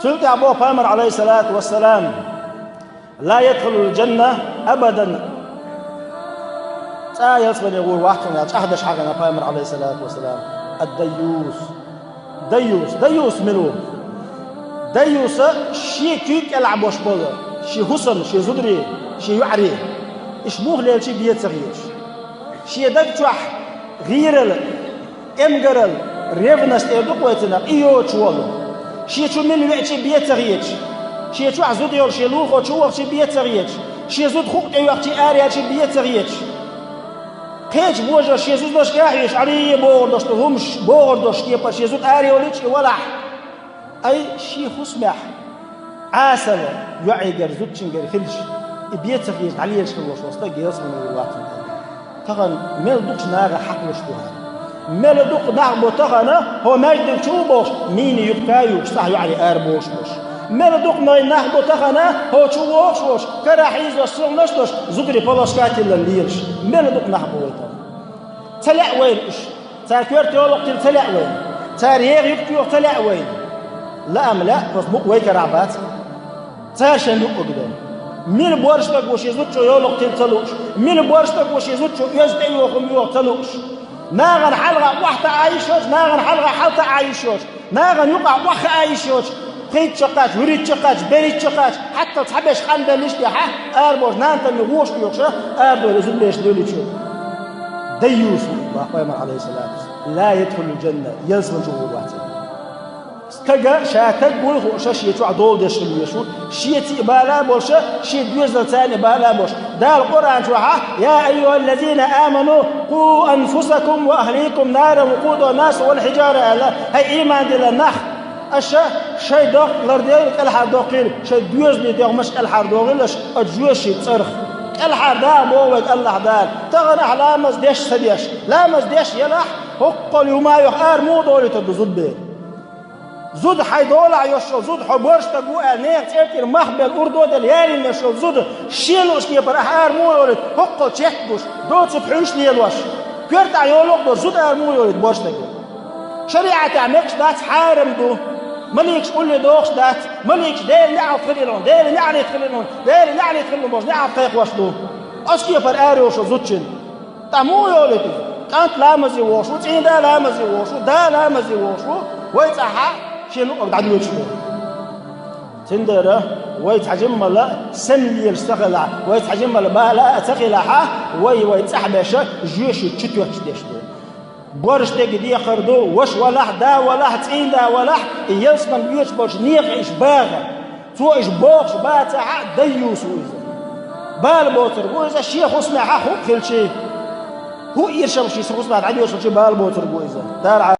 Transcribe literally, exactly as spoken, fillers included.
Цул тӀаьхьа боху пайхамар, Ӏалайхиссалату вассалам: «Ла ядхулул джанна абадан». ЦӀа ялсамане гӀур вац цунна, аьлла, чӀагӀдеш хьахийна пайхамар, Ӏалайхиссалату вассалам. Ад-дайюс. Дайюс. Дайюс мила ву? Дайюса шен куьйга кӀелахь бош болу, шен хӀусамна, шен зударий, шен йоӀарий. Иштта муха лелча бен ца хеташ. Шен даг чохь гӀийрал, эмгарал, ревность эр ду-кх вай цунах, и йоцуш волу. Шен чу мила веача бен ца хеташ. Шен чохь зуда йолу шен лулахо чу вахча бен ца хеташ. Шен зуда хукъ тӀе йоьхча, араяьлча бен ца хеташ. Кхечу божарша шен зудашка а хьийзаш, Ӏарий бохург долуш ду хӀумаш, бохург долуш кепара шен зуда арайолийча и валахь. Ай, шен хӀусамехь Ӏесалла йоӀигара, зудчуьнгара хилча, и бен ца хеташ дӀалелаш хилла волуш волу стаг ялсамане гӀур вац цунна. Тахана мел дукхачу нахах хьакхалуш ду хьуна. Мел дукха нах бу тахана, хӀо маьждиг чу ву бохуш, мина юккъе а юккъуш, цӀахь йоӀарий ара бохуш болуш. Мел дукха нах бу тахана, хӀо чу вохуш волуш, карахь хьийзош, согӀанаш а долуш, зударий палашка а тиллина лелаш. Мел дукха нах бу вай тахана. Ца лаьа вайна уьш. Цара коьрта йолу кхин ца лаьа вайна. Цара еха юккъе йоьху ца лаьа вайна. Лаам лаьа, хӀокху мукъа вай карахь бац. Цара шайн юккъе ду. Мила борша стаг ву шен зудчо йолу кхин ца лууш? Мила борша стаг ву шен зудчо оьзда тӀе йоху хӀума йоха ца лууш? Нахана хьалха охьатаӀа йиш йоцуш, нахана хьалха хьалатаӀа йиш йоцуш, нахана юкъахь охьахаа йиш йоцуш, пхийтта чаккхача, вуьрхӀитта чаккхача, берхӀитта чаккхача, хьатта цхьаберш къанбеллаш а тӀехьа, ара бохуш, нана тӀе мила гӀош а йохуш, ара дохуш, зудабераш девллачо. Дайюс ву боху пайхамар, Ӏалайхиссалату вассалам: «Ла ядхулул джанна», ялсамане чу гӀур вац. Стага ша стаг вуй хууш, шен чохь дола деш хила везаш ву, шеца а бала а болуш, шен доьзалца а бала а болуш. Дала Къуръан чохь: «Я айюхаллазина аману, къу анфусакум ва ахликум наран, вакъудуха ннасу вал хьиджара», – аьлла. ХӀай, ийман диллина нах! Аша шайн доккха лардевлла кӀелхьардоккхийла, шайн доьзалийн дегӀмаш кӀелхьардохийла аша оцу жоьжахатин цӀарах. КӀелхьардоху боху вайга АллахӀ Дала. Тахана ахь ламаз деш а ца деш, ламаз деш елахь, хӀокхул юха ма йоьху, ара муха долуьйтур ду зудабер? Зуда, хьайн долахь йолуш йолу зуда, хьо борша стаг ву аьлла, нехан цӀера тӀера мах белла, урдо а делла, ялийна йолуш йолу зуда, шен луучу кепара ахь ара муха йолуьйту, хӀокхул чекх гуш, доцург хьуьнаш лелош? Коьртахь йолу а долуш зуда ара муха йолуьйту борша стага? ШариӀатехь мегаш дац, хьарам ду. Маликаш улле дохуш дац. Маликаш Делан неӀалт хилийла хьуна, Делан неӀалт хилийла хьуна, Делан неӀалт хилийла хьуна бохуш неӀалт кхайкхош ду. Оцу кепара ара йолуш йолу зудчун тӀе муха йолуьйту иза? КӀант ламазе вохуш ву, цӀийнда ламазе вохуш ву, да ламазе вохуш ву, вай цӀахь а шен луъург дӀадоьдуш ду. Цундела вай цхьа жиммала сема лелаш ца хилахь, вай цхьа жиммала бала а ца хилахь, вай, вай цӀахь беша, жоьжахати чу тоьттуш деш ду. Борша стеган декхар ду, ваша валахь, да валахь, цӀийнда валахь, и ялсамане оьцуш болчу некъа иштта багӀа. Цо иштта бохуш бацахь а, дайюс ву иза. Бала боцург ву иза, шен хӀусамехь а хӀуъа хилчий. ХӀуъа иршам шен хӀусамехь дӀадоьдуш хилчий, бала боцург ву иза. Дала